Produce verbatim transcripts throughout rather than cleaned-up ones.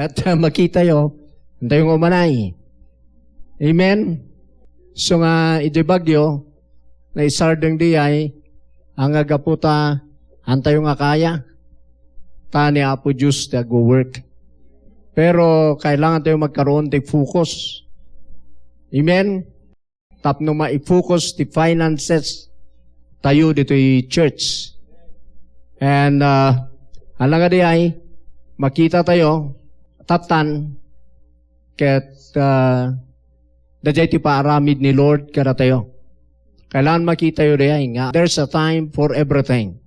At, ah, makitayo, antayo nga umanay. Amen? So nga, iti bagyo, naisardeng di ay, ang agaputa, antayo nga kaya, ta ni Apo Diyos ti agwo-work. Pero kailangan tayo magkaroon ti focus. Amen? Tapno mai-focus ti finances tayo ditoy church. And, uh, ala nga di ay, makita tayo, tatan, ket, uh, dayjay ti paaramid ni Lord kadatayo. Kailangan makitayo di ay nga there's a time for everything.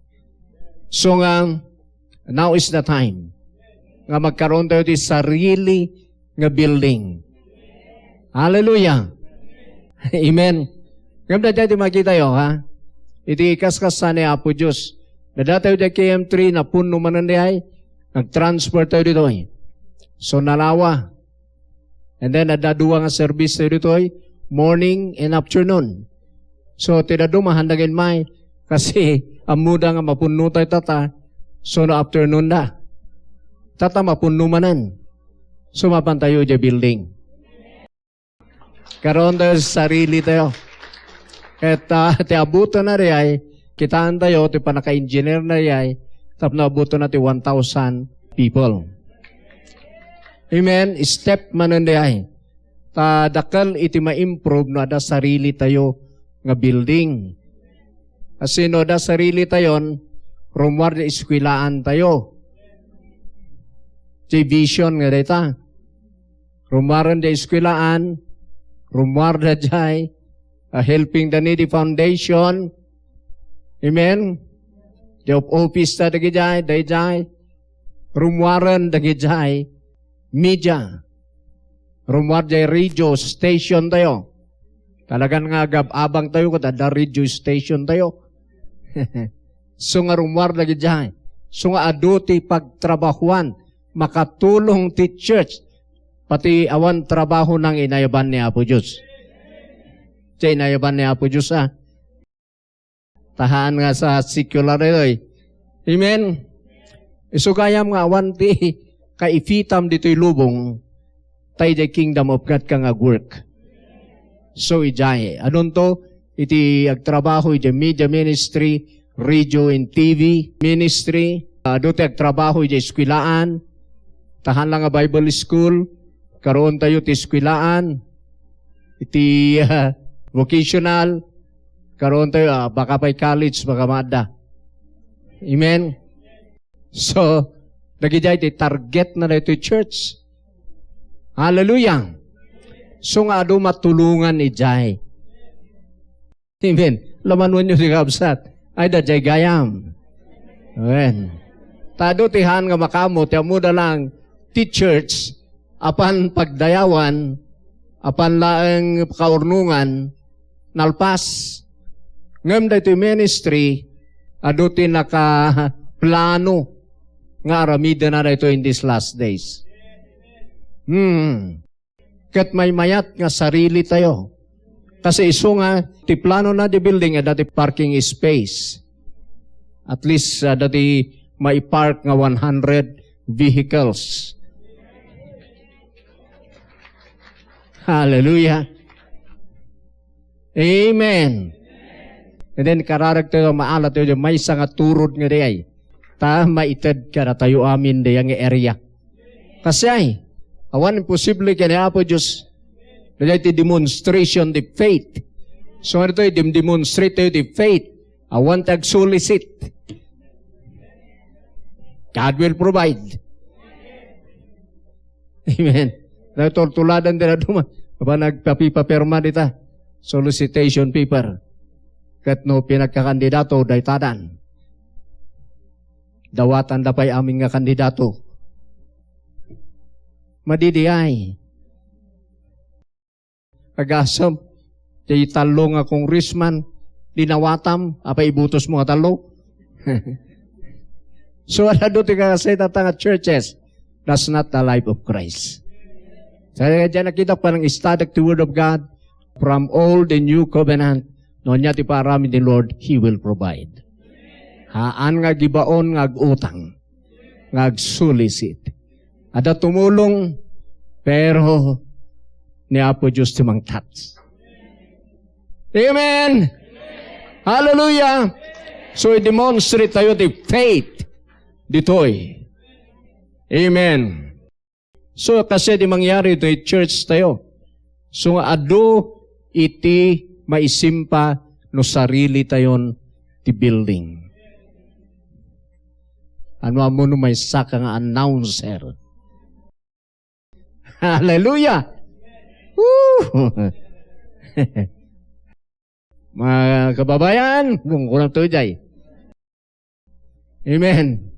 So nga, now is the time nga magkaroon tayo ti sarili nga building. Hallelujah! Amen. Ngem daytoy ti makitayo, ha? Iti kaskasaan ni Apo Dios. Nadatayo di K M three, napunno manen di ay, nag-transfer tayo ditoy. So, nalawa. And then, adda dua nga service tayo ditoy, morning and afternoon. So, ti dadduma, handagin may, kasi ammoda nga mapunno tayo tata, so, no afternoon da. Tata, mapunno manen. So, mapan tayo di building. Karon tayo sarili tayo. Ket, ah, ti abuton na di ay, kitaan tayo, ti panaka-engineer na di ay, tapno abuton na ti one thousand people. Amen? Step manen di ay. Ta dakkel iti ma-improve no adda sarili tayo nga building. Kasi no adda sarili tayon, rummuar di eskwelaan tayo. Ti vision nga dayta. Rummuaren di eskwelaan, rummuar da jay, ah, helping the needy foundation. Amen? Di of-, office ta dagijay, dayjay. Rummuaren dagijay media. Rummuar jay radio station tayo. Talagan nga agab-abang tayo ket adda radio station tayo. So nga rummuar dagijay. So nga adu ti pagtrabahuan, makatulong ti church, pati awan trabaho nang inayaban ni Apo Dios. Ti inayaban ni Apo Dios, ah. Tahaan nga sa secular daytoy. Amen. Isu gayam nga awan ti kaipitam ditoy lubong, ta idiay Kingdom of God ka nga agwork. So, idiay, anonto, iti agtrabaho, iti media ministry, radio and T V ministry, adu ti agtrabaho, iti eskwelaan, tahaan lang nga Bible school, karoon tayo ti eskwelaan, iti, ah, vocational, karoon tayo, ah, baka pay college, baka maadda. Amen? So, dagidiay ti target na daytoy church. Hallelujah! So nga adu matulongan idiay. Amen. Lamanonyo ti kabsat. Ay, daydiay gayam. Amen. Ta adu ti haan nga makaammo, ti ammoda lang ti church, apan pagdayawan, apan laeng kaurnongan, nalpas. Ngem daytoy ministry, adu ti nakaplano nga aramidena daytoy in these last days. Hmm. Ket maymayat nga sarili tayo. Kasi isu nga, ti plano na di building, adda ti parking space. At least, adda ti maipark nga one hundred vehicles. Hallelujah. Amen. And then, kararag tayo, maala tayo, maysa nga turod nga dayay. Ta, maited kadatayo amin dayang nga area. Kasi ay, awan imposible ken ni Apo Dios. Dayta ti demonstration ti faith. So, ano tayo, dim-, demonstrate tayo ti faith. Awan ti agsulisit. God will provide. Amen. Nagtultuladan ti dadduma. Aba, nagpapipapirma dita. Solicitation paper. Ket no pinagkakandidato, daytadan. Dawatanda pay amin nga kandidato. Madidiay. Agasem, ti tallo nga congressman, dinawatam, apay ibutosmo nga tallo? So, ano do ti kakasay tata nga churches? That's not the life of Christ. Kaya dyan nakita ko parang study the Word of God from all the new covenant. No niya ti parami ni Lord, He will provide. Haan nga gibaon nga agutang, nga agsulisit. Adda tumulong, pero ni Apo Dios ti mangtouch. Amen. Hallelujah. So, i-demonstrate tayo ti faith ditoy. Amen. So, kasi di mangyari itoy church tayo. So, nga adu iti maisimpa no sarili tayon ti building. Ano ammo no maysaka nga announcer? Hallelujah! Woo! Mga kababayan, kung kulang to, Jay. Amen.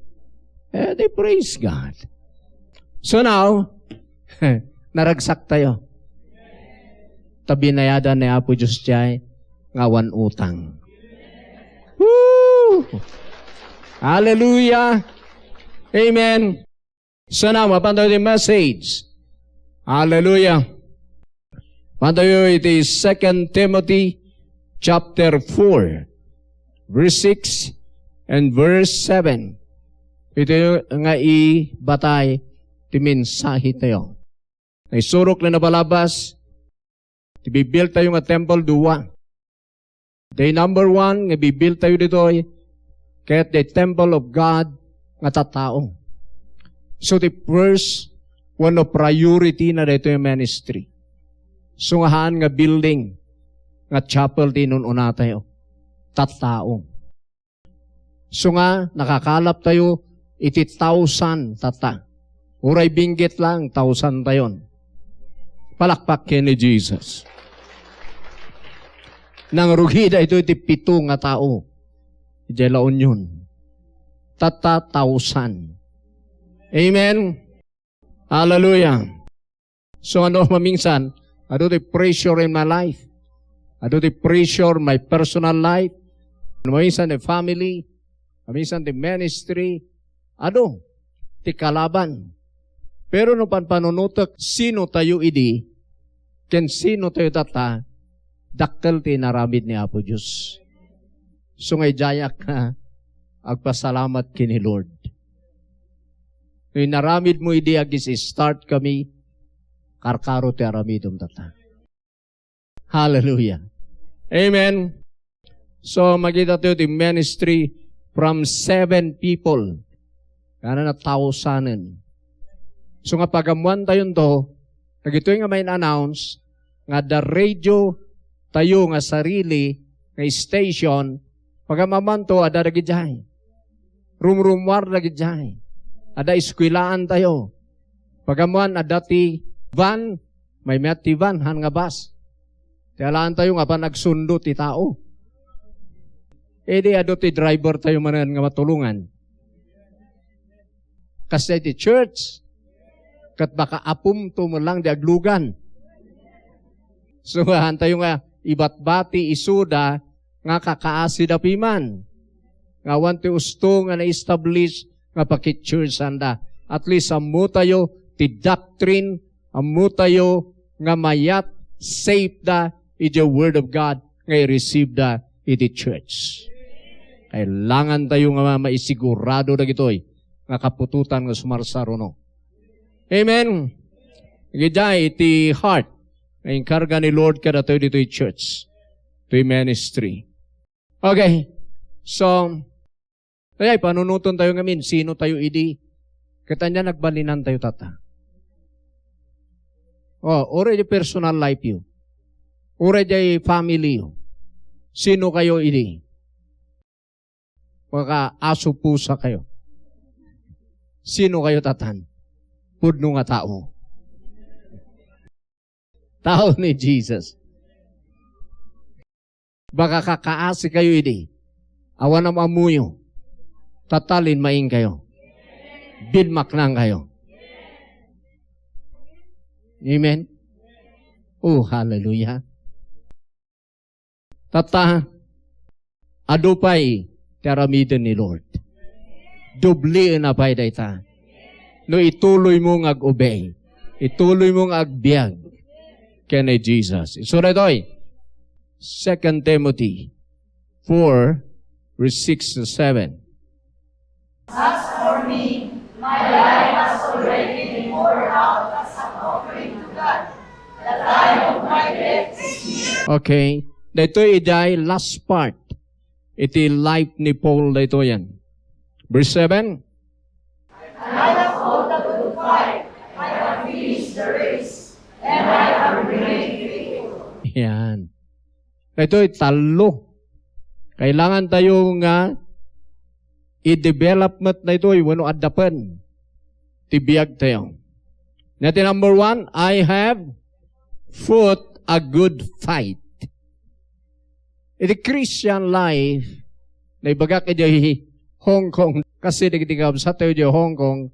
Eh, di praise God. So now, naragsak tayo. Ta binayadan ni Apo Dios jay nga awan utang. Woo! Hallelujah! Amen. So now, mapan tayo ti message. Hallelujah. Mapan tayo iti Second Timothy chapter four, verse six and verse seven. Ito nga ibatay ti mensahe tayo. Naisurok ni Nabalabas, ti bibuild tayo nga temple, dua. Day number one nga bibuild tayo ditoy, ket the temple of God nga tattao. So the first one of priority na daytoy ministry. So nga haan nga building, nga chapel ti inun-una tayo. Tattao. So nga, nakakalap tayo iti thousand tatta. Uray binggit lang, thousand tayon. Palakpak ken ni Jesus. Nangrugi daytoy ti pito nga tao. Idiay La Union. Tatta thousand. Amen? Hallelujah. So, ano, maminsan, adu ti pressure in my life. Adu ti pressure my personal life. Ano, maminsan, the family. Maminsan, the ministry. Adu ti kalaban. Pero no panpanunutek, sino tayo idi? Ken sino tayo tatta? Dakkel ti inaramid ni Apo Dios. So, nga idiayak, ha, agpasalamat ken ni Lord. No inaramid mo idi agis-start kami, karkaro ti aramidem tatta. Hallelujah. Amen. So, makita tayo ti ministry from seven people. Kana na thousanden. So, nga pagammuan tayo to, dagitoy nga main-announce, nga adda radio tayo nga sarili nga station, pagammuan to, adda dagidiay. Rumrumuar dagidiay. Adda eskwelaan tayo. Pagammuan, adda ti van, maymayat ti van, han nga bus. Ti alaan tayo nga pan agsundo ti tao. Idi adu ti driver tayo manen nga matulongan. Kasdiay ti church, ket baka apomto met lang di aglugan. So, haan tayo nga ibatbati isuda nga kakaasida piman. Nga awan ti usto nga na-establish nga pakit-churchanda. At least, ammo tayo ti doctrine, ammo tayo nga mayat, safe da iti Word of God nga i-receive da iti church. Kailangan tayo nga ma-, maisigurado dagitoy nga kaputotan nga sumarsaruno. Amen. Idiay iti heart nga inkarga ni Lord kadatayo ditoy church, toy ministry. Okay. So, ay, panunuton tayo ngamin, sino tayo idi? Ket ania nagbalinan tayo tatta? Oh, uray di personal life yo. Uray di family yo. Sino kayo idi? Baka aso pusa kayo. Sino kayo tatan? Pudno nga tao. Tao ni Jesus. Baka kakaasi kayo idi. Awan am-ammoyo. Tatta, linmaing kayo. Bidmaknang kayo. Amen? Oh, hallelujah. Tatta, adu pay ti aramiden ni Lord. Doblien a pay dayta. No ituloy mo nga ag-obey, ituloy mo nga agbiag ken ni Jesus. Isu daytoy, Second Timothy four, verse six to seven. As for me, my life has already been Okay. Daytoy idiay last part iti life ni Paul daytoyen. Verse seven. Yan. Daytoy tallo. Kailangan tayo nga i-develop met daytoy wenno addapen ti biag tayo. Nga ti number one, I have fought a good fight. Iti Christian life, naibagak idiay Hong Kong. Kasi dagiti kabsat tayo idiay Hong Kong,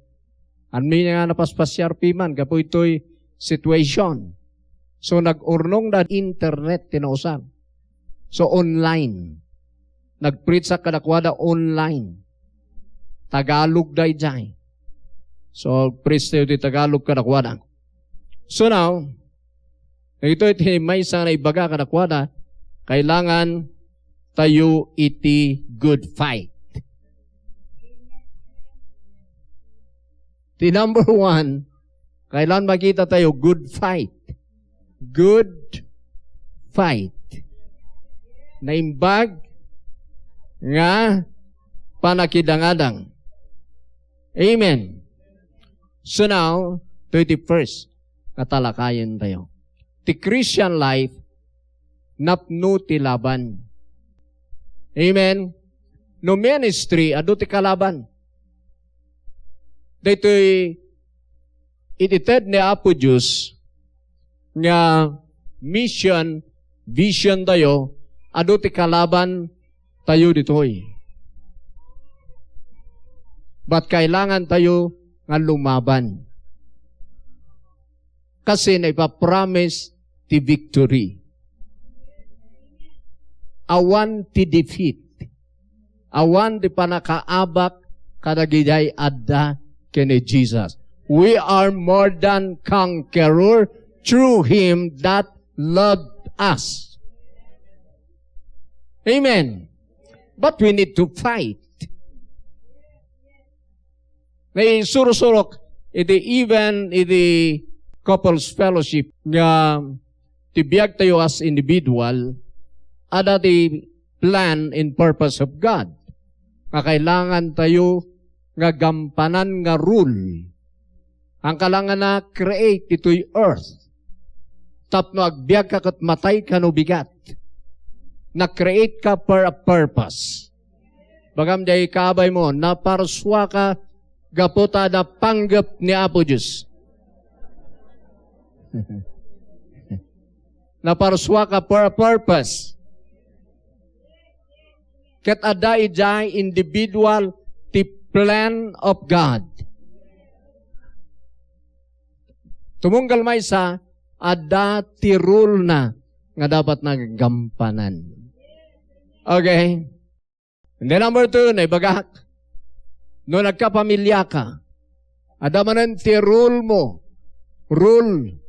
amin nga napaspasiar piman gapu itoy situation. So, nag-urnong da internet ti nausan. So, online. Nag-preach ak kadakuada online. Tagalog daydiay. So, preach tayo ti Tagalog kadakuada. So now, ito iti maysa nga naibaga kadakuada, kailangan tayo iti good fight. Ti number one, kailangan makita tayo, good fight. Good fight. Naimbag nga panakidangadang. Amen. So now, to the first, katalakayan tayo. Ti Christian life, napno ti laban. Amen. No ministry, adu ti kalaban. Daytoy iti ted ni Apo Dios nga mission, vision tayo, adu ti kalaban tayo ditoy. But kailangan tayo nga lumaban. Kasi naipapromise ti victory. Awan ti defeat. Awan ti panakaabak kadagiti adda ken ni Jesus. We are more than conqueror through him that loved us. Amen. But we need to fight. Naisurosurok iti, even iti couples fellowship, nga ti biag tayo as individual, adda ti plan and purpose of God. Nga kailangan tayo nga gampanan nga role. Ang kailangan na create ditoy earth. Tapno agbiag ka ket matay ka no bigat. Na-create ka for a purpose. Bagam diay kaabay mo, naparsua ka gapu ta adda panggep ni Apo Dios. Naparsua ka for a purpose. Ket adda idiay individual ti plan of God. Tumunggal maysa, adda ti rule na nga dapat na gampanan. Okay? And then number two, naibagak, no nagkapamilya ka, adda manen ti rule mo, rule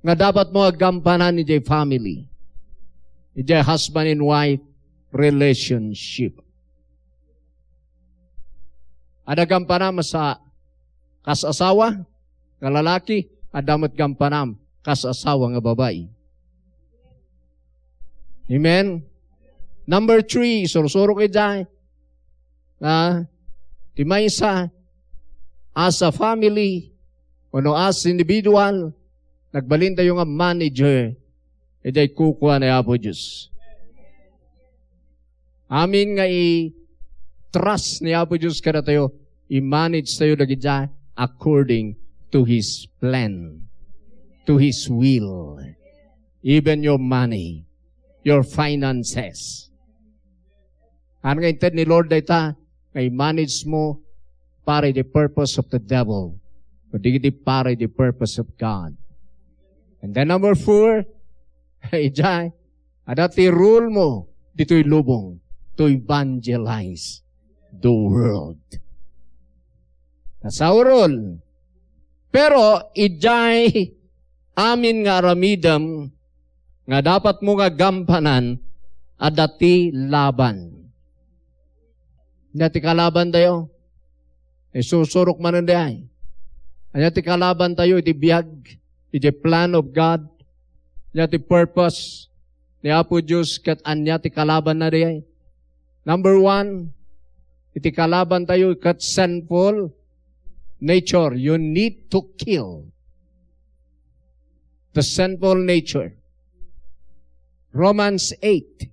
nga dapat mo agampanan idiay family, idiay husband and wife relationship. Adda gampanan sa kas asawa nga lalaki, adda met gampanam kas asawa nga babai. Amen? Number three, sursuro idiay, ah, ti maysa, as a family, wenno as individual, nagbalin tayo nga manager, idiay kukua ni Apo Dios. Amin nga i-trust ni Apo Dios kadatayo, i-manage tayo dagiti according to His plan, to His will. Even your money, your finances. Ano nga inted ni Lord dayta, nga i-manage mo para the purpose of the devil, o di, di para the purpose of God. And then number four, ijay, adda ti rule mo ditoy lubong to evangelize the world. Nasaurol. Pero idiay amin nga aramidem nga dapat mo nga gampanan, adda ti laban. Adda ti kalaban tayo. Isusurok manen diay. Ania ti kalabantayo iti biag, iti plan of God? Ania ti purpose ni Apo Dios ket ania ti kalabanna diay? Number one, iti kalabantayo ket sinful nature. You need to kill the sinful nature. Romans eight,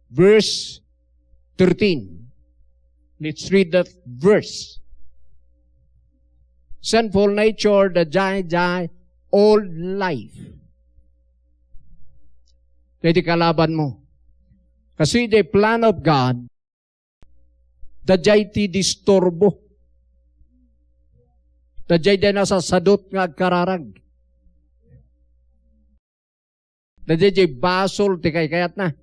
verse thirteen. Let's read that verse. Sinful nature, the jai jai, old life. Kaya ti kalaban mo. Kasi the plan of God, dayjay ti disturbo. Dayjay ti nasasadot nga agkararag. Dayjay basol ti kaykayatna.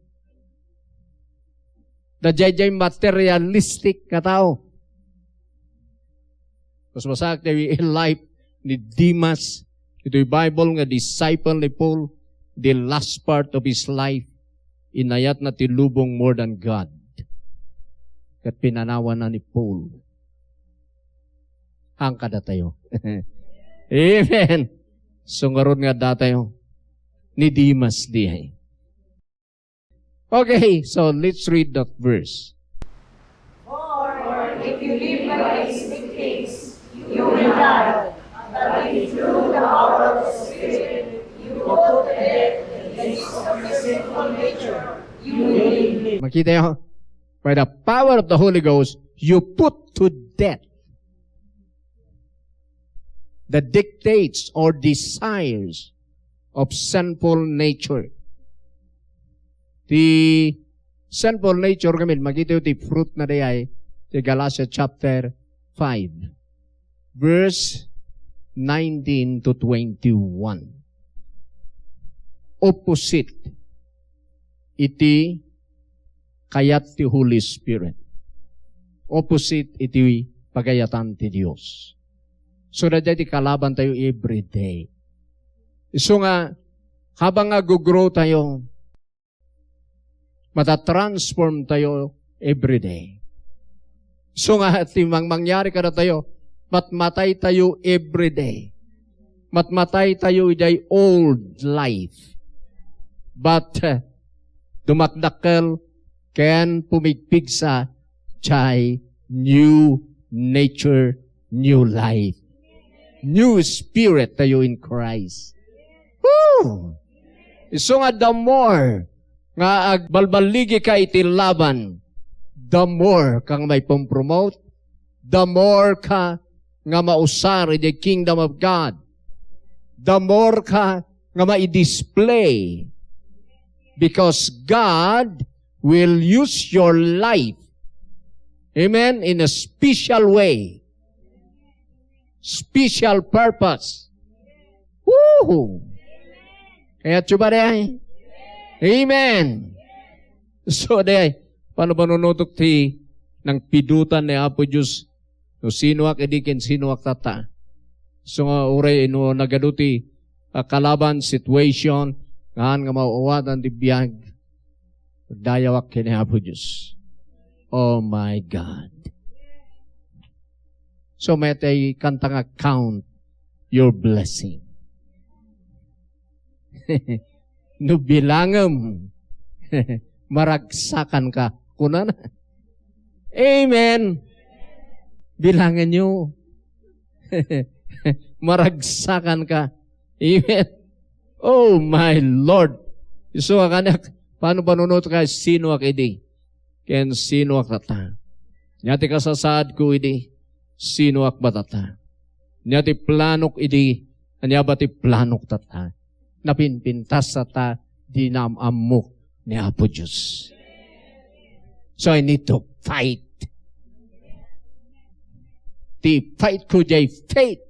Dayjay materialistic nga tao. Mas masak ti life ni Demas. Itoy Bible nga disciple ni Paul, the last part of his life, inayatna ti lubong more than God. Ket pinanawanna ni Paul. Haan kadatayo. Amen. So, ngarud nga datayo, ni Demas diay. Okay, so let's read that verse. For if you live by these dictates, you will die. But if through the power of the Spirit you put to death the deeds of your sinful nature, you will live. Makita niyo? By the power of the Holy Ghost, you put to death the dictates or desires of sinful nature. Ti sinful nature ngamin, makita ti fruit na diay, ti Galatia chapter five, verse nineteen to twenty-one. Opposite iti kayat ti Holy Spirit. Opposite iti pagayatan ti Dios. So, dayjay ti kalabantayo every day. Isu nga, habang nga gugrow tayo, matatransform tayo every day. So nga, ti mang-, mangyari kadatayo, matmataytayo every day. Matmataytayo idiay old life. But, uh, dumakdakkel ken pumigpigsa jay new nature, new life. New spirit tayo in Christ. Woo! Isu nga the more nga agbalballigi ka iti laban, the more kang maipompromote, the more ka nga mausar in the kingdom of God, the more ka nga maidisplay. Because God will use your life, amen, in a special way. Special purpose. Woohoo! Kayatyo ba diay? Amen. So, diay, paano panunutok ti nangpidutan ni Apo Dios? No sinoak idi ken sinoak tatta? So nga, uray no nagadu ti, ah, kalaban, situation, nga haan nga mauawatan ti biag, agdayawak ken ni Apo Dios. Oh my God. So, met ay kanta nga, "Count your blessing." No bilangem, maragsakan ka. Kunana. Amen. Bilangan nyo. Maragsakan ka. Amen. Oh, my Lord. Isu a kaniak, paano panunutok ka, sinoak idi? Ken sinoak tatta? Ania ti kasasaadko idi? Sinoak ba tatta? Ania ti planok idi? Ania ba ti planok tatta? Napinpintas tatta, di naam-ammok ni Apo Dios. So I need to fight. Ti fight ko jay faith.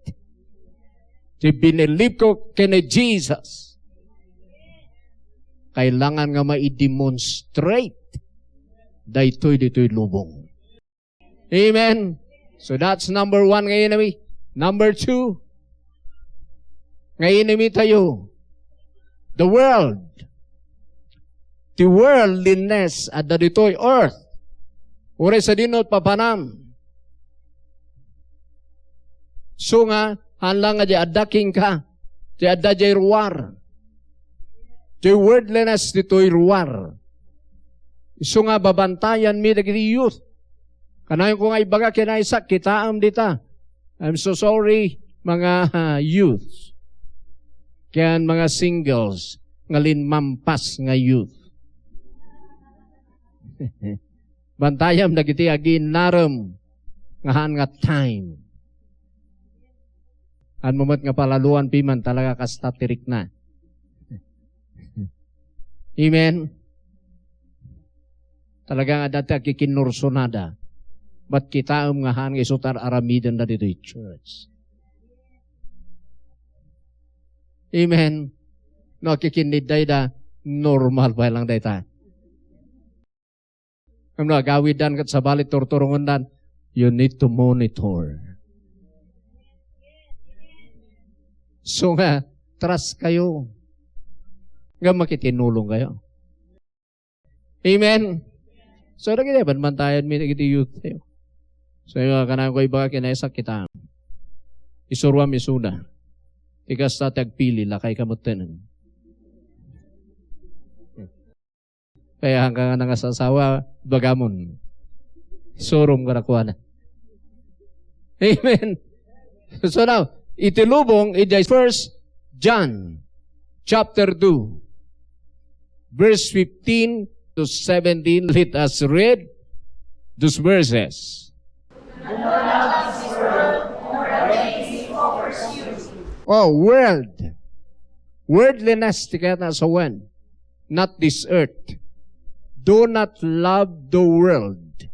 Ti binilib ko ken ni Jesus. Kailangan nga maidemonstrate daytoy ditoy lubong. Amen. So that's number one nga enemy. Number two, nga enemy tayo, the world. Ti worldliness adda ditoy earth. Uray sadino papanam. So nga, Haan lang nga di adda kenka, di adda jay ruar. Jay worldliness ditoy ruar. Isu nga babantayanmi dagiti youth. Kanayon ko nga ibaga ken Isaac, kitaem dita. I'm so sorry, mga, ah, youth. Ken mga singles nga limmampas nga youth. Bantayam dagiti agiinnarem nga haan nga time. Haan mo met nga palaluan piman, talaga kasta ti rikna. Amen? Talaga nga dati agkikinursunada. But kitaem nga haan nga isu ti ar-aramidenda ditoy church. Amen? No, agkikinniddayda, normal pay lang dayta. Ngem no agawiddan ket sabali turturongendan, you need to monitor. So nga, trust kayo. Nga makitinulong kayo. Amen. So, dagiti banbantayanmi dagiti youth tayo. So, yung kanayon ko ibaga ken Isaac, kita. Isuruam isuna. Ti kasta ti agpili, lakay ka metten. Kaya hanggang nga nangasasawa, bagamon. Surom kadakuana. Amen. So now, iti lubong, iti First John chapter two, verse fifteen to seventeen. Let us read those verses. Oh, world. Worldliness ti kayatna a sawen, not this earth. Do not love the world.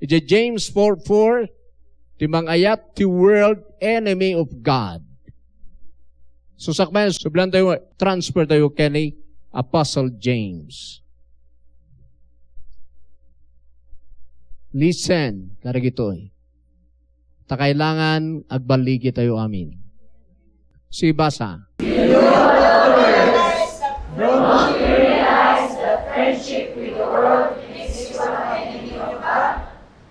Iti James four four, ti mangayat ti world, enemy of God. So, sakbayan, sublan tayo, transfer tayo ken ni Apostle James. Listen, kadagitoy. Ta kailangan agballigi tayo amin. Sibasa. Don't you realize that friendship with the world makes you an enemy of God?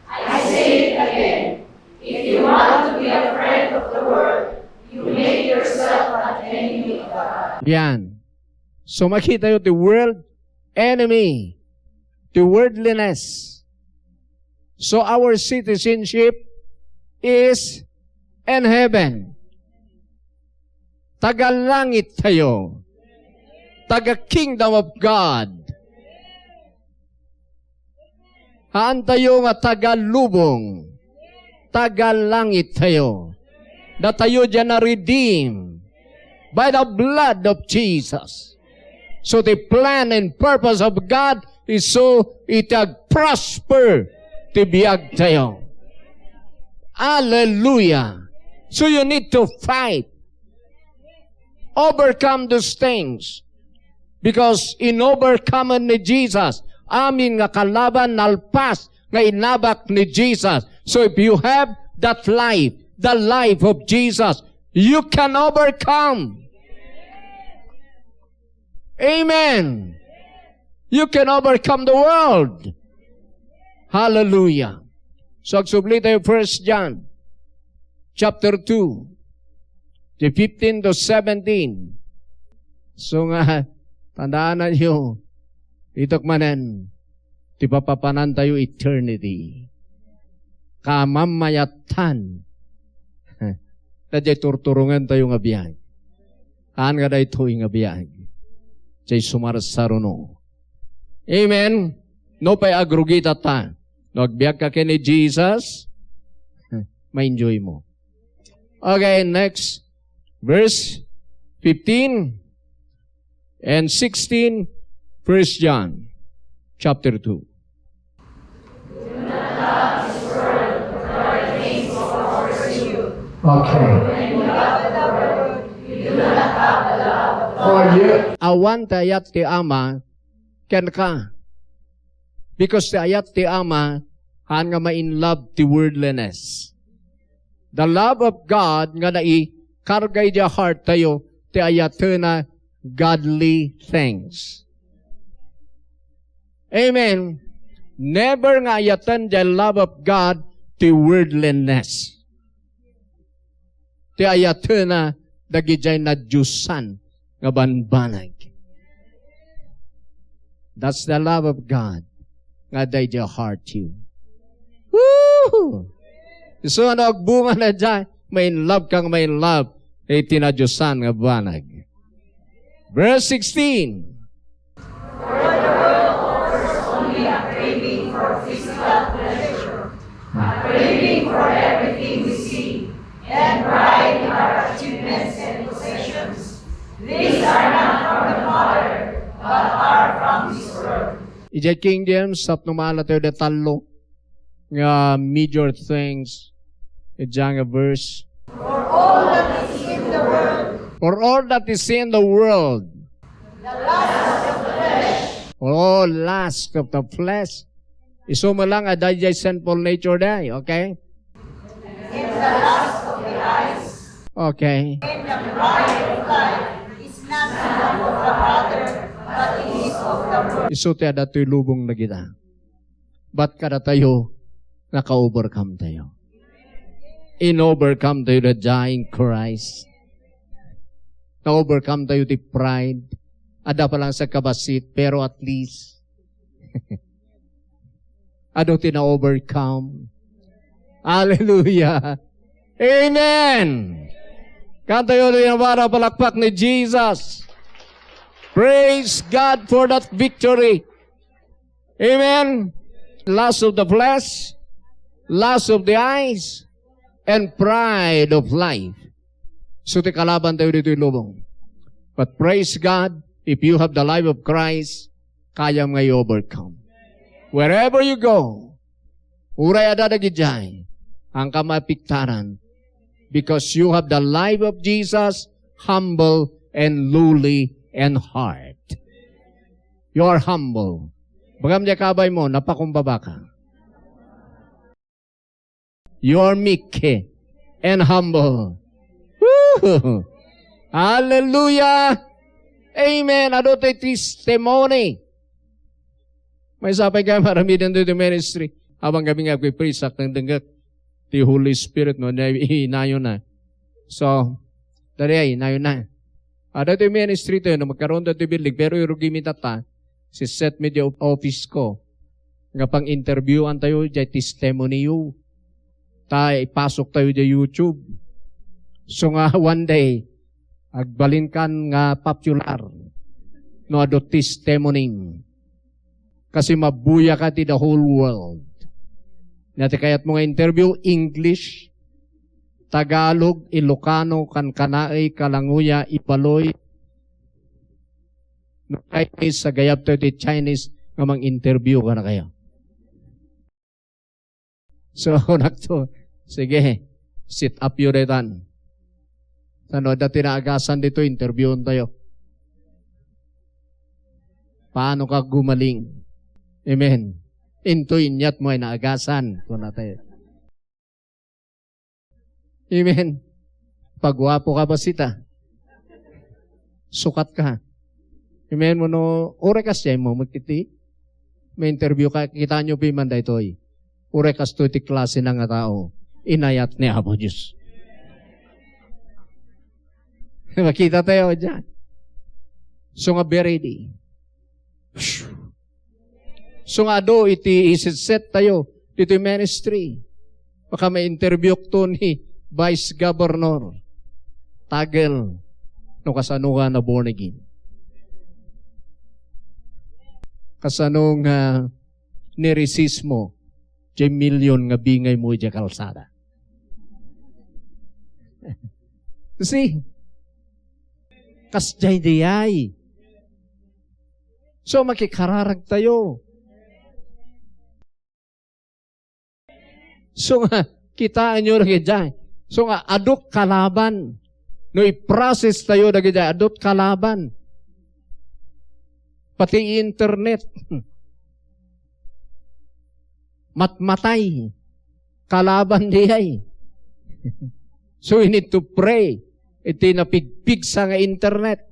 I say it again. If you want to be a friend of the world, you make yourself an enemy of God. Yan. So, makita tayo, the world enemy, the worldliness. So, our citizenship is in heaven. Taga langit tayo. Taga kingdom of God. Haan tayo nga taga lubong. Taga langit tayo. Datayo diay na-redeem by the blood of Jesus. So, the plan and purpose of God is so iti agprosper ti biag tayo. Hallelujah. So, you need to fight. Overcome those things. Because in overcome ni Jesus, amin nga kalaban nalpas nga inabak ni Jesus. So if you have that life, the life of Jesus, you can overcome. Amen. You can overcome the world. Hallelujah. So, agsubli tayo, First John chapter two, the fifteen to seventeen. So nga, tandaan niyo, itok manen, ti papapanan tayo eternity. Kamamayatan. Daydiay turturongen tayo nga biag. Haan nga daytoy nga biag. Jay sumarsaruno. Amen? No pay agrugita ta. No agbiag ka ken ni Jesus, ma-enjoy mo. Okay, next. Verse fifteen and sixteen, First John chapter two. Okay. Oh, yeah. Awan ti ayat ti Ama kenka. Because ti ayat ti Ama, haan nga ma-in love ti worldliness. The love of God nga naikarga idiay heart tayo, ti ayatena godly things. Amen. Never nga ayaten diay love of God ti worldliness. ti ayatena dagidiay nadiosan nga banbanag. That's the love of God nga adda idiay heart you. Woo! Isu nga no agbunga na diay, ma-in love ka nga ma-in love iti nadiosan nga banag. Verse sixteen. For the world offers only a craving for physical pleasure, a craving for everything we see, and pride in our achievements and possessions. These are not from the Father, but are from this world. Idiay King James, tapno maala tayo da tallo nga major things, idiay nga verse. For all that is in the world. For all that is in the world. The lust of the flesh. Oh, lust of the flesh. Isu met lang a daydiay sinful nature day, okay? And the lust of the eyes. Okay. And the pride of life is not of the Father, but is of the world. Isu ti adda toy lubong dagita. But kadatayo, naka-overcome tayo. In-overcome tayo da in Christ. Na-overcome tayo ti pride. Adda pa lang sa kabasit, pero at least, adu ti na-overcome. Hallelujah. Amen. Kantayo ti para palakpak ni Jesus. Praise God for that victory. Amen. Lust of the flesh, lust of the eyes, and pride of life. So, ti kalaban tayo ditoy lubong. But praise God, if you have the life of Christ, kayam nga i-overcome. Wherever you go, uray adda dagidiay, haanka maapektaran because you have the life of Jesus, humble and lowly in heart. You are humble. Bagam diay kabaymo, napakumbaba ka. You are meek and humble. Woo! Hallelujah! Amen. Adu ti testimony. Maysa pay nga aramiden ditoy ministry. Awan kami nga agpipray, sak nang dengngek ti Holy Spirit, no, na inayona. So, daydiay, inayona. Adda ti ministry tayo, no, magkaroon tayo ti building, pero irugimi tatta, si set mi di office ko, nga pang-interviewan tayo, diay testimony yo. Ta ipasok tayo diay YouTube. So nga, one day, agbalinkan nga popular no adu testimony. Kasi mabuya ka ti the whole world. Nia ti kayatmo nga interview, English, Tagalog, Ilocano, Kankanaey, Kalangoya, Ibaloi. No Chinese, agayab tayo ti Chinese nga mang-interview kadakayo. So, kunakto, sige, sit up yo daytan. Sano adda ti naagasan ditoy, interviewon tayo. Paano ka gumaling? Amen. Intoy inyat mo ay naagasan, kuna tayo. Amen. Paguapo ka ba sita? Sukat ka. Amen. Mano, uray kas diay mo, magkiti. May interview ka, kitaenyo piman daytoy. Uray kastoy ti klase na nga tao. Inayat ni Apo Dios. Makita tayo diay. So nga, be ready. So nga adu iti isetset tayo ditoy ministry. Baka ma-interview to ni Vice Governor Tagel no kasano ka na born again. Kasano nga ni-resist mo diay million nga bingay mo idiay kalsada. See? Kasdiay diay. So, makikararag tayo. So nga, kitaenyo dagiti. So nga, aduk kalaban. No i-process tayo dagiti, aduk kalaban. Pati internet. Matmatay. Kalaban diay. So we need to pray. Iti napigpigsa nga internet,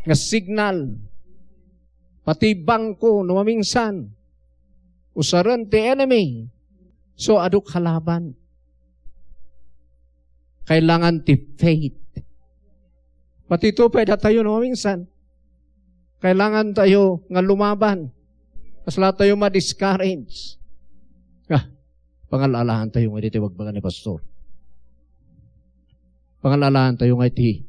nga signal, pati bangko, no mamingsan, usaren ti enemy. So, aduk kalaban. Kailangan ti faith. Pati ito pay datayo no, minsan. Kailangan tayo nga lumaban. Kasla tayo ma-discourage. Ah, pangal-alahan tayo nga ditoy bagbaga ni Pastor. Pangal-alahan tayo nga iti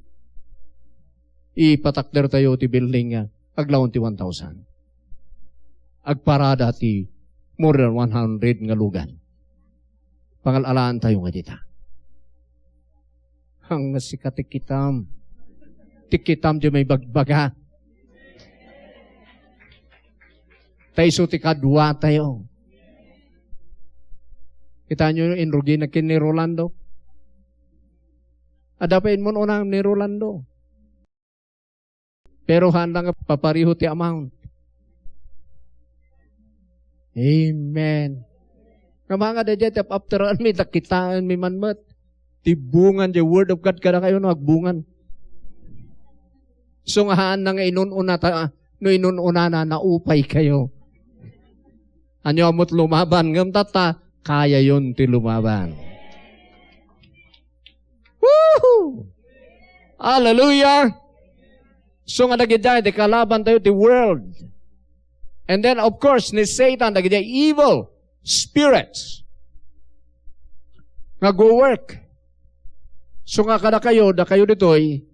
ipatakder tayo ti building nga aglaon ti one thousand. Agparada ti more than one hundred nga lugan. Pangal-alahan tayo nga dita. Ang sika ti kitam. Ti kitam di may bagbaga. Ta isu ti kadua tayo. Kita nyo, inrugi na ken ni Rolando. Adda pay inmun-una ni Rolando. Pero haan lang nga papareho ti amount. Amen. Nga mga dadya, ti apteran mi, ta kitaen mi man met. Ti bungan, the word of God, kada kayo, no, agbungan. So nga haan na nga inun-una ta, no inun-una na, naupay kayo. Anyo amot lumaban, ngem tatta, kayayon ti lumaban. Woohoo! Hallelujah! So nga dagiti, ti kalaban tayo, ti world. And then, of course, ni Satan, dagiti evil spirits nga go work. So nga kada kayo, da kayo ditoy,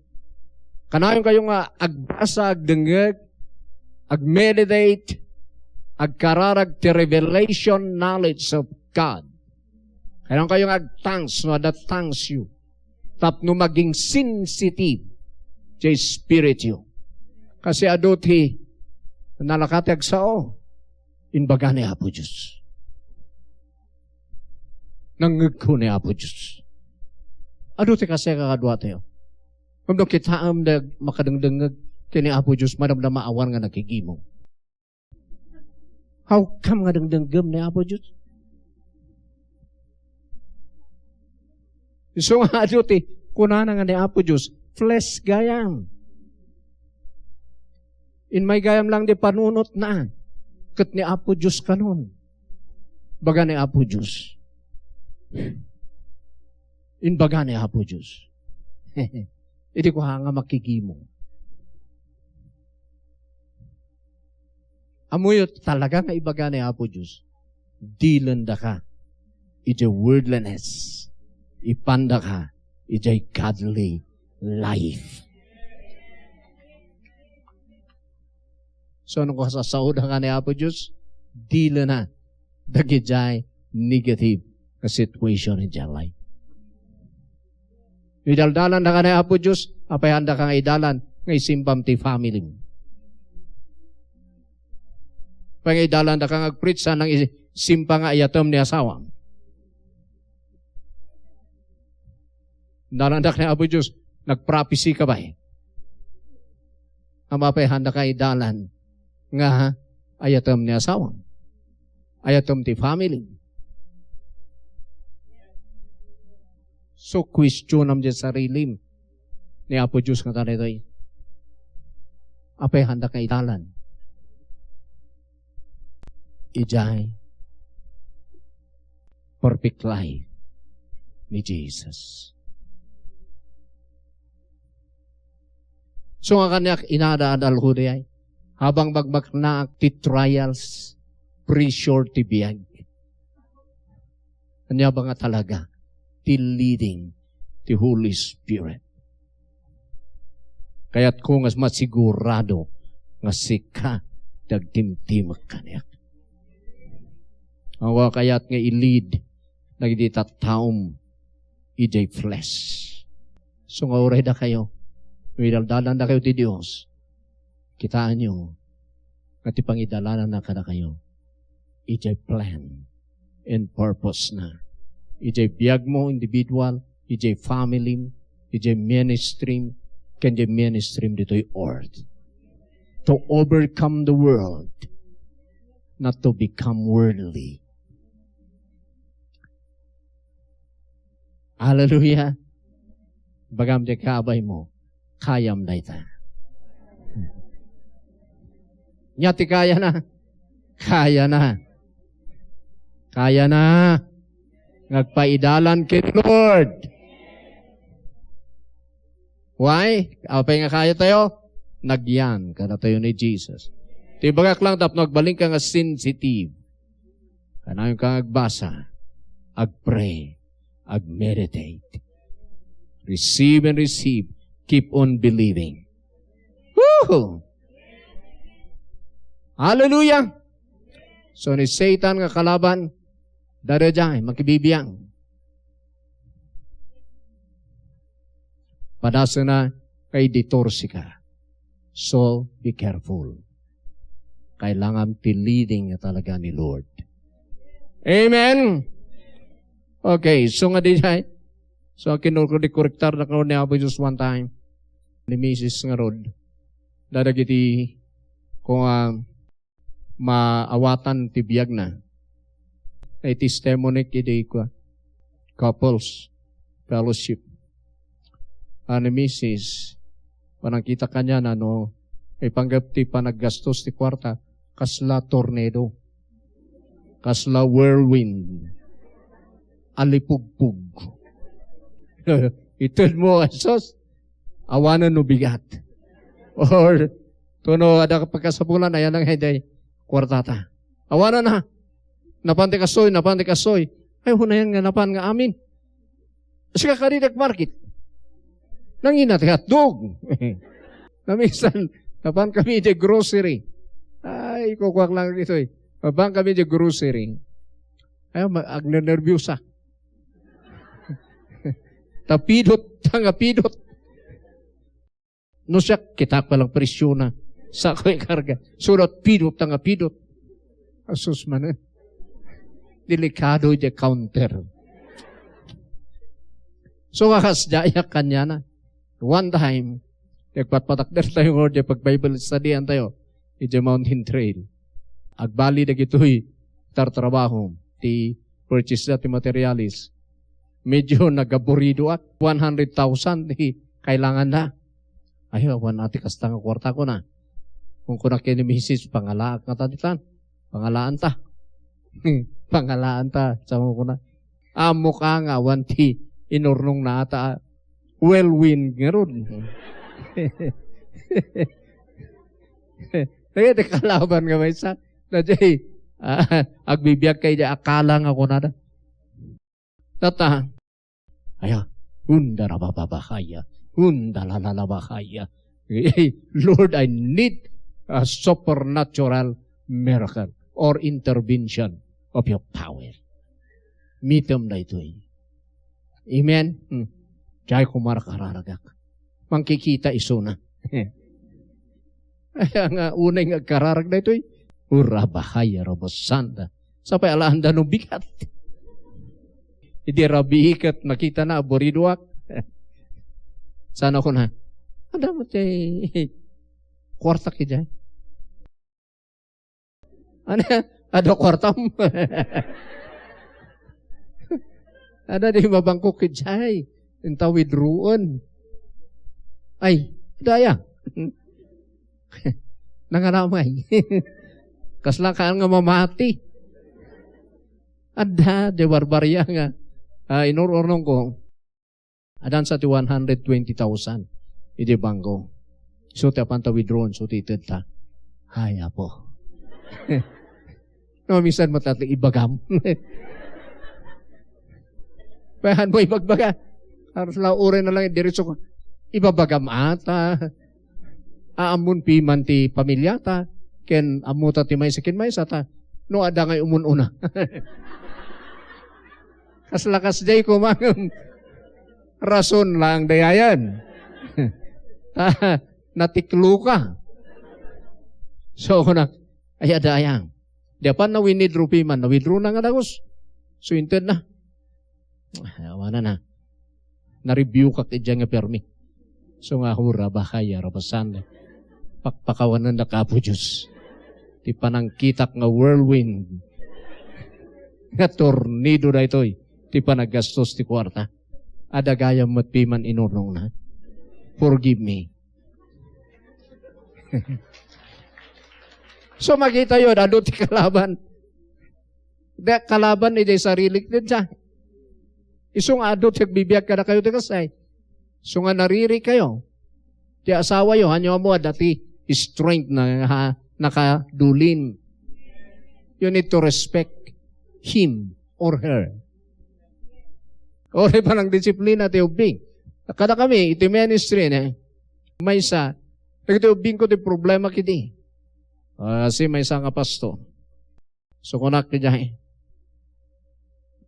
kanayon kayo nga agbasa, agdengngeg, agmeditate, agkararag ti revelation knowledge of God. Kanayon kayo nga agtangs, no, adda tangs you. Tapno maging sensitive ti espiritu. Kasi adu ti nalaka ti agsao, imbaga ni Apo Dios. Nangngegko ni Apo Dios. Adu ti kasi kakaduatayo. Ngem no kitaem da makadengdengngeg ken ni Apo Dios, madamdama awan nga nakigimong. How come nga dengdenggem ni Apo Dios? Isu nga adu ti kunana nga ni Apo Dios, flesh gayam. Immay gayam lang di panunotna, ket ni Apo Dios kanon. Baga ni Apo Dios. Imbaga ni Apo Dios. Idi ko ha nga makigimong. Ammoyo talaga nga ibaga ni Apo Dios, dilendaka idiay worldliness, ipandaka idiay godly life. So, no kasasaoda nga ni Apo Dios, dilena dagidiay negative nga situation idiay life. Idaldalandaka ni Apo Dios, apay haandaka nga idalan nga isimpam ti family mo? Apay nga idalandaka nga agpreach, saan nga isimpa nga ayatem ni asawam? Dalandak ni Apo Dios, nagprophecy ka bay? Apay haandaka idalan nga ayatem ni asawam? Ayatem ti family. So, questionam ti sarilim ni Apo Dios nga daytoy. Apay haandaka idalan? Idiay perfect life ni Jesus. So nga kaniak inaada-adal ko diay, habang magbaknaak ti trials, pressure ti biag. Ania ba nga talaga ti leading ti Holy Spirit? Kayatko nga masigurado nga sika ti agtimtimek kaniak. Awan kayat nga i-lead dagiti tattaom idiay flesh. So nga uray dakayo, no idaldalan dakayo ti Dios, kitaenyo nga ti pangidalananna kadakayo idiay plan and purpose na. Idiay biag mo individual, idiay family, idiay ministry, ken idiay ministry ditoy earth. To overcome the world, not to become worldly. Hallelujah. Bagam ti kaabay mo, kayam dayta. Nia ti kayana? Kayana. Kayana. Ngagpaidalan ken Lord. Why? Apay nga kayatayo? Nagyan kadatayo ni Jesus. Ti bagak lang tapno agbalinka nga sensitive. Kanayon ka nga agbasa, agpray, agmeditate. Receive and receive. Keep on believing. Woohoo! Hallelujah! So ni Satan nga kalaban, dadaja, makibibiang. Padasena, kay ditorsi ka. So, be careful. Kailangan ti leading nga talaga ni Lord. Amen? Okay, so nga di, so kinurko di korektar na ni Apo Jesus one time. Ni Misis nga rod. Dadagiti, kung, ah, maawatan ti biagna. Ay testimony idi kua, couples fellowship. Ni Misis, panangkita kaniana no, ipanggep ti panaggastos ti kuarta, kasla tornado, kasla whirlwind, alipugpug. Ited mo, Jesus, awanen no bigat. Or, tuno, ada pagkasapulan, ayan nga, day, kuartata. Awanen na. Napan ti kastoy, napan ti kastoy. Ay, hunayan nga napan nga amin. Sika kadi nagmarket. Nangina ti hotdog. Namisan, napan kami di grocery. Ay, kukuak lang dito eh. Napan kami di grocery. Ay, ma-, agnenerbyusa. Tapidot, tangapidot. No siak, kitak pa lang presyo na. Sako ikarga. Surat pidot, tangapidot. Asus man eh. Delikado di counter. So, kakas di ayak kanyana. One time, nagpatpatakder tayo nga di pag-Bible study-an tayo. Iti Mountain Trail. Agbali dagitoy tartrabaho ti purchase da ti materialis. Medyo nagaburidoak. One hundred thousand ti kailangan da. Ay, awan ati kasta nga kuarta ko na. Kung kunak ni misis, pangalaak nga ta ditan. Pangalaan ta. Pangalaan ta. Sa mo kuna. Amo ka nga awan ti inurnong na ata. Whirlwind nga rod. Kaya ti kalaban nga maysa. Na jay, ah, agbibiag kay di akala nga kunada. Tata, aya, hunda rabababahaya, hunda lalalabahaya. Lord, I need a supernatural miracle or intervention of your power. Mitem daytoy. Amen? Hmm. Jay kumar kararagak. Mangkikita isuna. Aya nga unay nga agkararag daytoy. Ura bahaya robos sanda. Sapay alaanda no bigat. Idi rabiiket nakita na aburidoak. Sana ko na. Ada mo ti kuarta ki jay. Ano? Ada kuartam. Ada di mabangko ki jay. Inta withdrawon. Ay, daya. Nangaramay. Kasla kaan nga mamati. Adda, di barbaria nga. Ah, inur-urnong ko. Adan sa ti one hundred twenty thousand. Idi bangko. So, ti apan ta withdrawn, so, ti ited ta. Ay, apo. No, minsan mo tati ibagam. Pahan mo ibagbaga. Haros la uray na lang, diretso ko. Ibabagam ata. Aamon piman ti pamilyata. Ken ammo ta ti maysa ken maysa ta. No, ada ngay umun-una. Kasla kasjay ko mangem. Rason lang dayayan. Ta, natiklo ka. So, kuna, ay, adayang. Di apan na-withdraw piman, na-withdraw na nga dagus. So, inted na. Ay, awanan na. Na-rebuke ak idiay nga permi. So nga, hura, bahaya, rabasan. Pakpakawanan na ka, Apo Diyos. Ti panangkitak nga whirlwind. Nga tornado daytoy. Ti panaggastos ti kuarta. Adagayam met piman inurnong na. Forgive me. So, makita yo, adu ti kalaban. Da kalaban iti sarilik ti dia. Isu nga adu ti agbibiag kadakayo ti kasay. Isu nga nariri kayo. Ti asawayo, hanyo ammo adda ti strength na, ha, nakadulin. You need to respect him or her. Uray panangdisiplina ti ubbing. Kada kami, iti ministry, ne, maysa, dagiti ubbingko ti problema kidi. Ah, si maysa nga pastor. So, kunak idiay,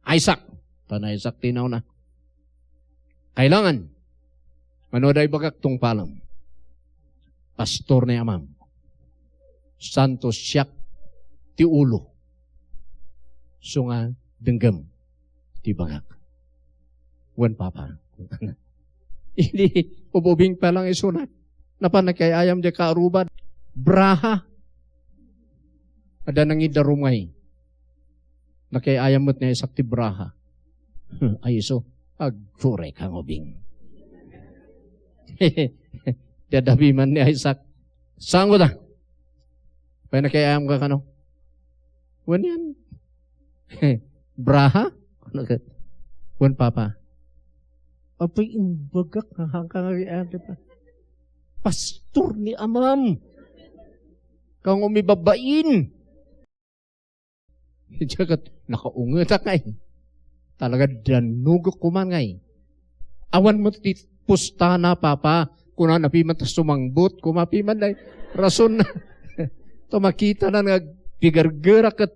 "Isaac," ta ni Isaac ti nauna. "Kailangan, mano da ibagak tungpalem. Pastor ni amam. Santo siak ti ulo. So nga, denggem ti ibagak." "Wen, Papa." Idi, ububing pa lang isuna. Napan nakiayam di kaarubad. Braha. Adda nangidarum ngay. Nakiayam met ni Isaac ti braha. Ay isu, agpuri ka nga ubing. Ti adabi man ni Isaac. Sango ta. Pay nakiayam ka kano? Wen yan. Braha? Wen, Papa. Apay, imbagak nga hangka nga, ah, di ba? Pastor ni amam. Kang umibabain. Diyagat, nakaungetak ngay. Talaga, danugok kuman ngay. Awan mo ti pustana, Papa. Kuna na piman ta sumangbot, kuma piman day. Rason na. To makita na nga pigargerak ket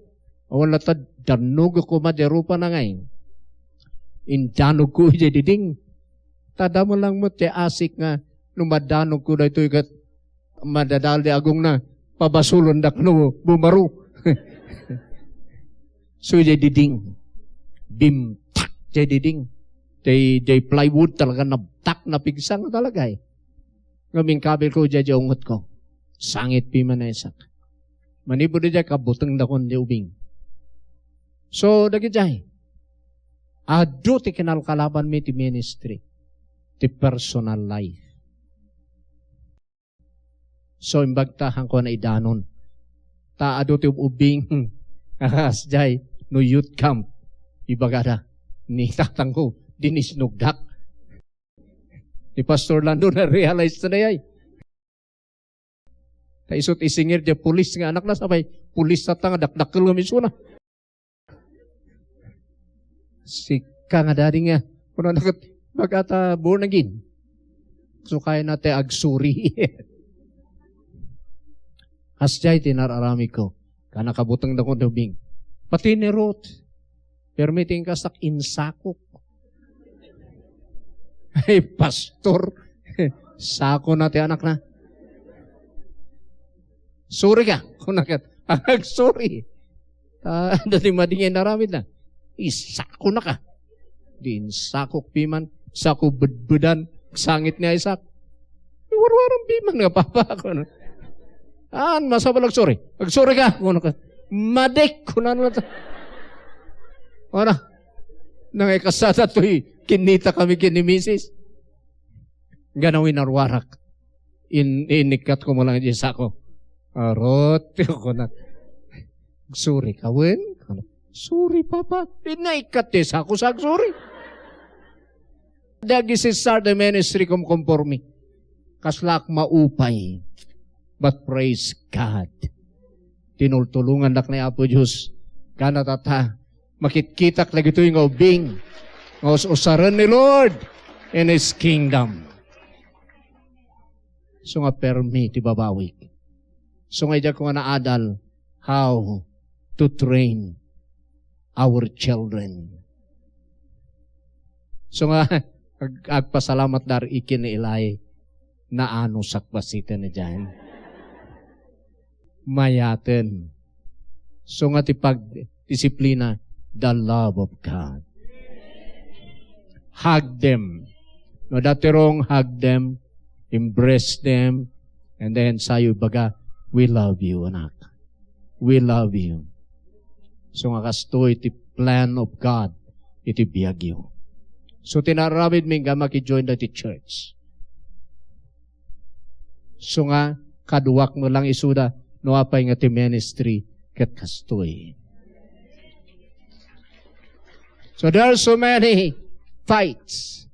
awan la ta danugok kuma di rupa na ngay. Indanogko idiay diding. Tada mo lang mo ti asik nga no madanogko daytoy ket madadal di agongna, pabasolondak no bumaro. So, idiay diding. Bimtak idiay diding. Day, day plywood talaga nabtak, napigsang talaga eh. Ngem inkabilko idiay di ungetko. Sangit piman ni Isaac. Manipud idiay, kabutengdakon di ubing. So, dagidiay. Adu ti kinalkalabanmi ti ministry. Ti personal life. So, imbag ta, hanko na idanon. Ta adu ti ub-, ubbing. Akas, jay, no youth camp. Ibagada, ni tatangko, dinisnogdak. Ni Pastor Lando, na-realize na, ay. Ta isut isingir, di pulis nga anak na, sabay, pulis sa tanga, dakdakkel nga misuna. Sika nga dadi nga, kuna na ket, bagata born again. So, kaya na ti agsuri. Kasdiay ti nararamid ko. Kana kabutengdakon ti ubing. Pati ni Ruth. Permi ti inkasak, insakok. Ay, pastor. Sako na ti anak na. "Sorry ka." Kuna ket, "Agsuri." Ah, dati madingay naramid na. "Isako na ka." Di insakok piman, sako bedbedan, sangit ni Isaac. "Warwaram piman nga, Papa," kuna. "An, masapul agsuri." "Agsuri ka," kuna ka. "Madik," kuna na. Wala. Nangay kasada to'y kinita kami ken ni misis. Ganaw inarwarak. In-, inikkat ko mo lang di sako. "Arot," kuna. "Sorry ka, wen?" "Sorry, Papa." Inaikkat ti sako sa agsuri. Dagiti start the ministry kumkumpormi. Kaslak maupay. But praise God. Tinultulongandak ni Apo Dios. Kana tata, makitkitak dagitoy nga ubbing nga us-usaren ni Lord in His kingdom. So nga permi ti babawik. So nga idiak nga naadal, how to train our children. So nga, ag-, agpasalamat dar ikin ni Eli, naanusak basiten ni Jan. Mayaten. So nga ti pagdisiplina, the love of God. Hug them. No, dati wrong, hug them, embrace them, and then sayo baga, "We love you, anak. We love you." So nga kastoy ti plan of God iti biagyo. So, tinaramid mi nga maki-join da ti church. So nga, kaduak mo lang isuda, no apay nga ti ministry ket kastoy. So there are so many fights.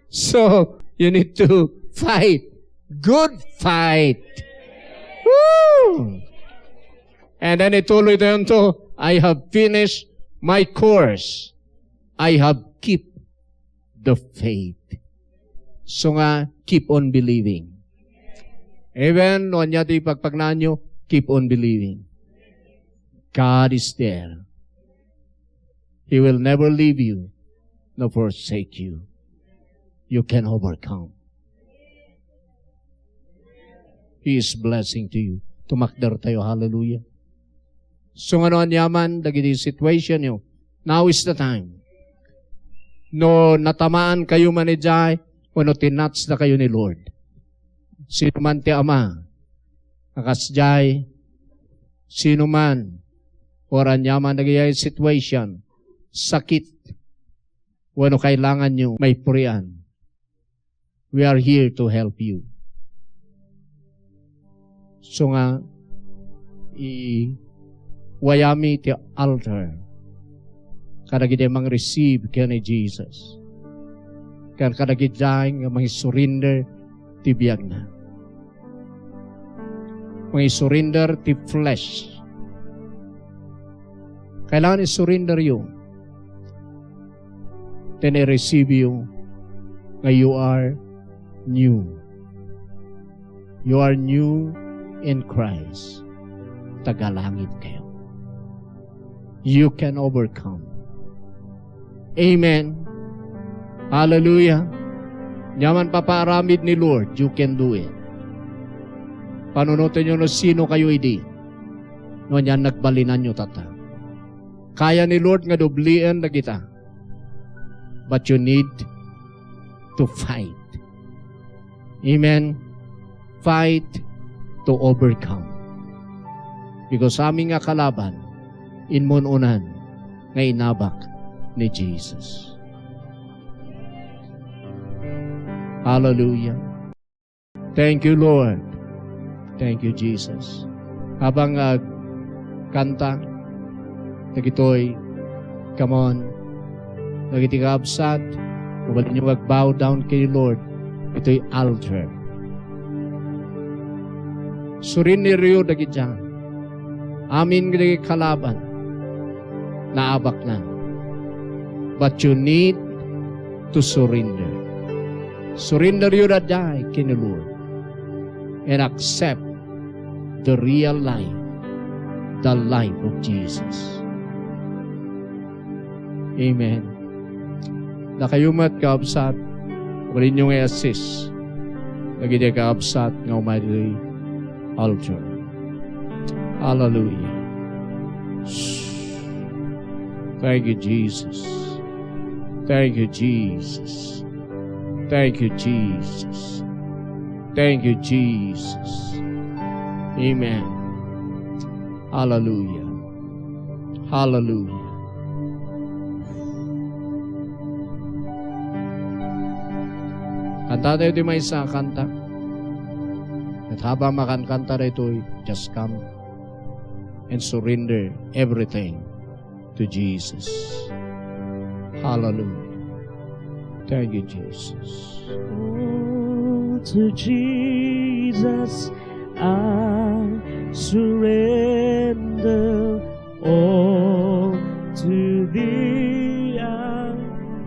So you need to fight. Good fight. Woo! And then ituloy tayo to, "I have finished my course. I have keep the faith." So nga, keep on believing. Even no ania ti pagpagnaanyo, keep on believing. God is there. He will never leave you nor forsake you. You can overcome. He is blessing to you. Tumakder tayo. Hallelujah. So, ngano aniaman dagiti situation yo? Now is the time. No natamaan kayo man idiay, wenno tinatch da kayo ni Lord. Sino man ti ama, a kasdiay, sino man, or aniaman dagiti situation, sakit, wenno kailangan nyo maipurian, we are here to help you. So nga, i-, wayami ti altar kadagiti mangreceive ken ni Jesus. Ken kadagiti nga mangisurrender ti biagna. Mangisurrender ti flesh. Kailangan isurrender you. Then i-receive you nga you are new. You are new in Christ. Tagalangit kayo. You can overcome. Amen. Hallelujah. Aniaman papaaramid ni Lord, you can do it. Panunoten nyo no sino kayo idi. No anian nagbalinanyo tatta. Kaya ni Lord nga doblien dagita. But you need to fight. Amen. Fight to overcome. Because amin nga kalaban, immun-unan nga inabak ni Jesus. Hallelujah. Thank you, Lord. Thank you, Jesus. Habang agkanta dagitoy, come on, dagiti kaabsat, mabalinyo nga ag-bow down ken ni Lord, itoy altar. Surrenderyo dagiti amin nga dagiti kalaban, naabaknan. But you need to surrender. Surrender you that die ken ni Lord and accept the real life, the life of Jesus. Amen. Dakayo met, kaabsat, mabalinyo nga i-assist dagiti kaabsat nga umay ditoy altar. Hallelujah. Thank you, Jesus. Thank you, Jesus. Thank you, Jesus. Thank you, Jesus. Amen. Hallelujah. Hallelujah. Kanta tayo ti maysa a kanta. Ket habang makankanta daytoy, just come and surrender everything to Jesus. Hallelujah. Thank you, Jesus. Oh, to Jesus I surrender, all to thee I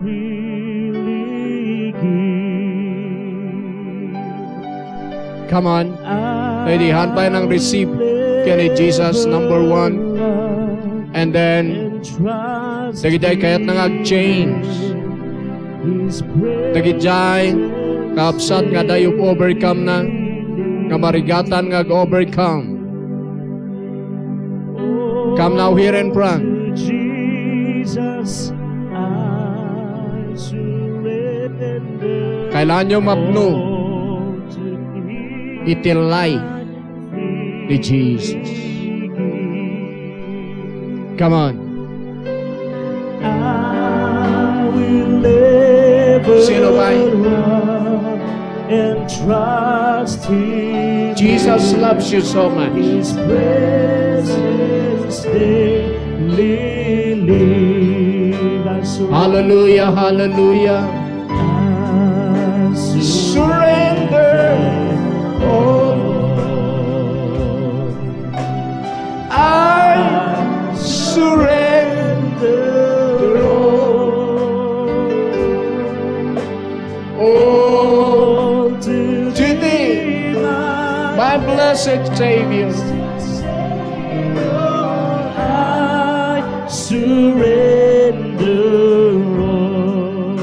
freely give. Come on. Ready, han pa nang receive ken ni Jesus, number one. And then, dagiti kayatna nga ag-change. Dagiti kaabsat nga adda overcome na, nga marigatan nga ag-overcome. Come now here in front. Jesus, I surrender. Kailangan nyo mapno iti life ni Jesus. Come on. I will never Sino ba? Love and trust Him. Jesus loves you so much. His presence daily live. Hallelujah, hallelujah. I surrender. Blessed Savior. I surrender all.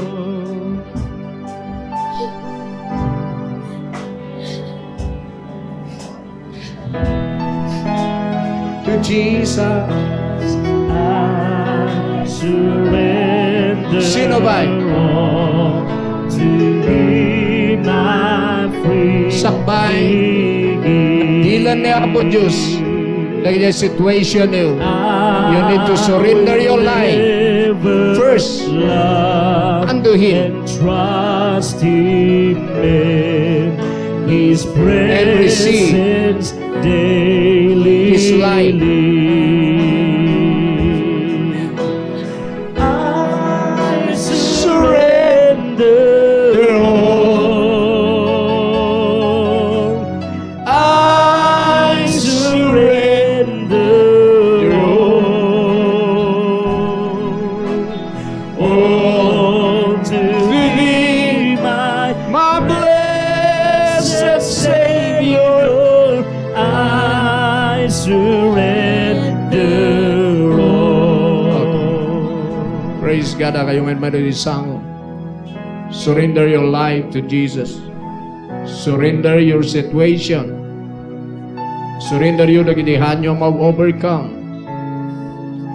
To Jesus, I surrender. Sino ba? All to be my free. Sakbay. Dilan ni Apo Dios. Dagiti situation you, you need to surrender your life first unto Him. Trust Him in His and receive presence daily. His life. I surrender all. I surrender all. All to Thee, my, my blessed Savior, I surrender all. Praise God, a kayo ngayon, Manoy Sango. Surrender your life to Jesus. Surrender your situation. Surrender you dagiti haanyo a ma-overcome.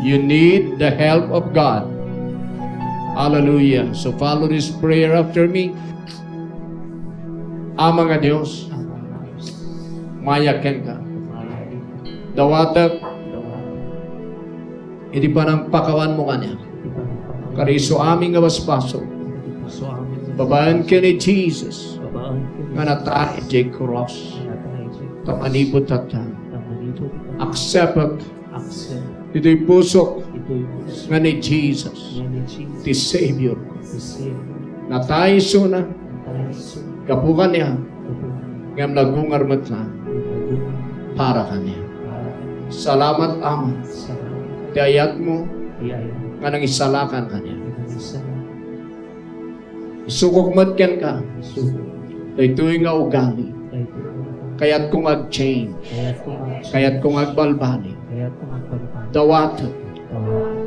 You need the help of God. Hallelujah. So follow this prayer after me. Ama nga Dios, mayak kenka. Dawatek iti panangpakawanmo kaniak. Kari isu amin nga basbasol. Babaen ken ni Jesus nga natay idiay cross. Ta manipud tatta, accept ditoy pusok nga ni Jesus ti Savior. Natay isuna, gapu kaniak, ngem nagungar met laeng para kaniak. Salamat, Ama, ti ayatmo nga nangisalakan kaniak. Isukok met kenka daytoy nga ugali. Kayatko nga ag-change. Kayatko nga agbalbaliw. Dawatek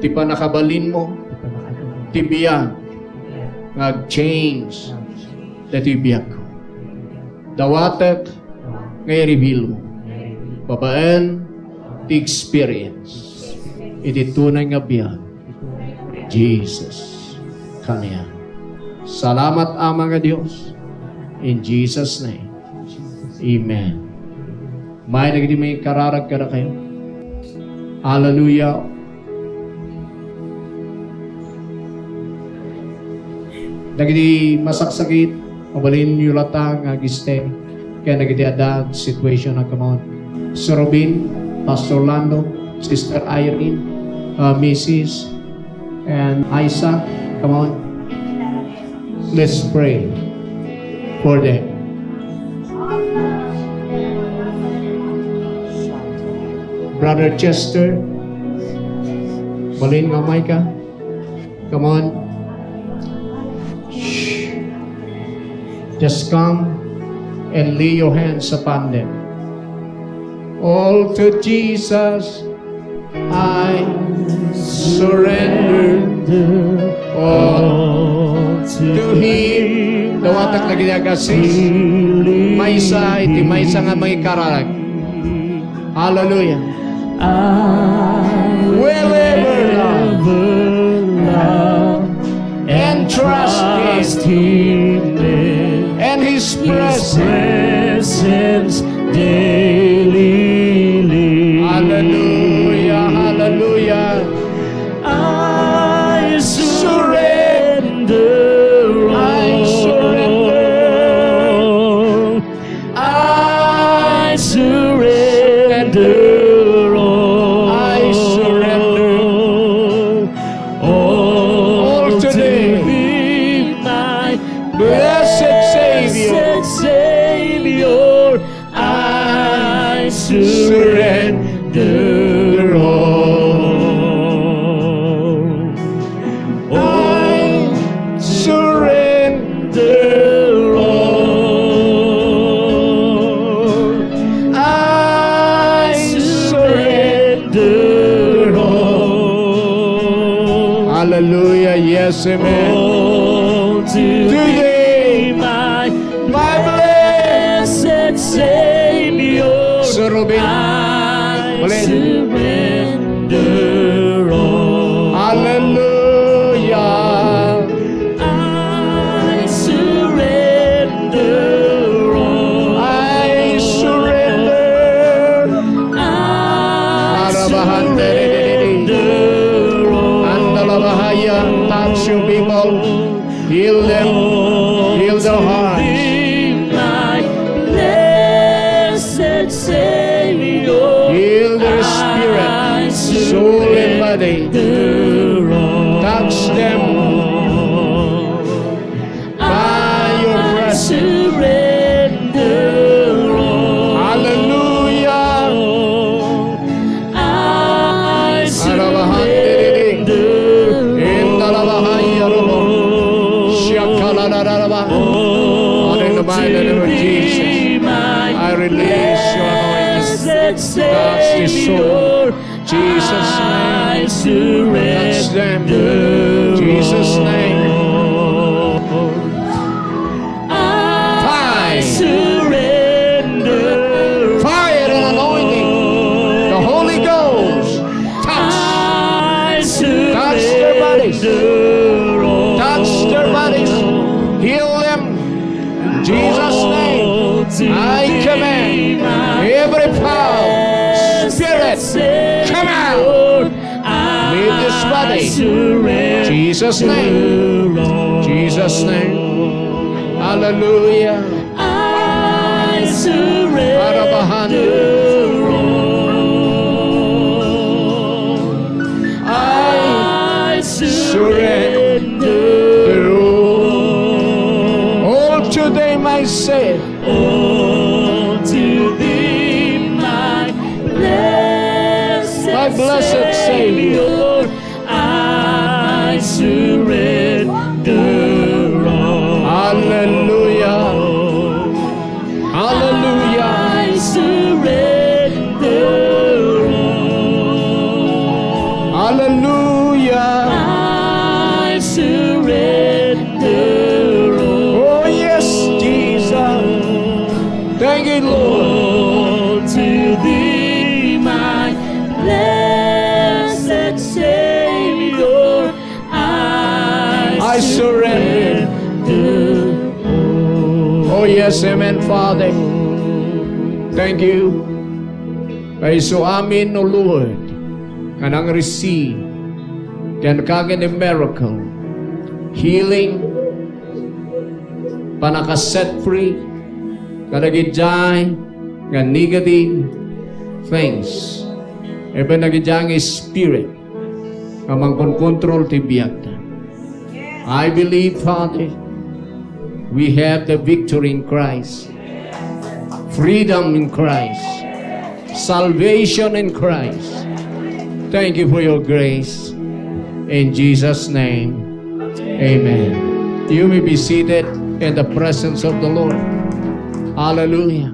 ti pannakabalinmo ti biag nga ag-change daytoy biagko. Dawatek nga i-reveal mo babaen ti experience iti tunay nga biag. Jesus. Kaniak. Salamat, Ama nga Dios. In Jesus' name. Amen. May dagiti maikararag kadakayo. Hallelujah. Dagiti masaksakit, mabalinyo latta nga agistay ken dagiti adda situation a, come on. Sir Robin, Pastor Lando, Sister Irene, uh, Missus and Isa, come on. Let's pray for them. Brother Chester, balin nga umay ka. Come on. Shh. Just come and lay your hands upon them. All to Jesus I surrender. All to Him. Dawatek dagiti agassis. Maysa iti maysa nga maikararag. Hallelujah. Wherever love and trust Him and His presence daily. Hallelujah, hallelujah. I surrender. I surrender. I surrender all. I surrender all to Thee, my blessed Savior. Blessed Savior, I surrender all. I surrender all. Amen. All to Today, thee, my my blessed Savior, Surubin. I Bless. Surrender all. Hallelujah. I surrender all. I surrender. I Arabahan, surrender all. Andalabahaya, touch your people. Heal them. Heal their hearts. All to thee, my blessed Savior, Heal their spirit, I soul, and body. Surrender all. Touch them by your I presence. Surrender all. Hallelujah. I Arabahan diri. Surrender. Indalabahaya rumo. Siakalararaba. All Father, in the mighty name of to thee, Jesus, my I release your anointing. Blessed Touch this soul. Savior, Jesus' name. I surrender. Touch them. Jesus' name. I Fire. Surrender. Fire and anointing. The Holy Ghost. Touch. I Touch their bodies. Surrender all. Touch their bodies. Heal them. In Jesus' name, I command every foul spirit, come out. Leave this body. Jesus' name. Jesus' name. Hallelujah. I surrender all. I surrender all. All to thee, my Savior. All to thee, my blessed My blessed Savior. Savior, I surrender all. Hallelujah. Hallelujah. I surrender all. Hallelujah. I surrender all. Oh, yes, Jesus. Thank you, Lord. All to thee, my blessed Savior, I I surrender. Surrender. Oh, yes, amen, Father. Thank you. Kay isu amin, O Lord, nga nang-receive kenka ken a miracle, healing, pannaka-set free kadagiti nga negative things, even dagiti nga spirit nga mangkonkontrol ti biagda. I believe, Father, we have the victory in Christ, freedom in Christ, salvation in Christ. Thank you for your grace. In Jesus' name, amen. You may be seated in the presence of the Lord. Hallelujah.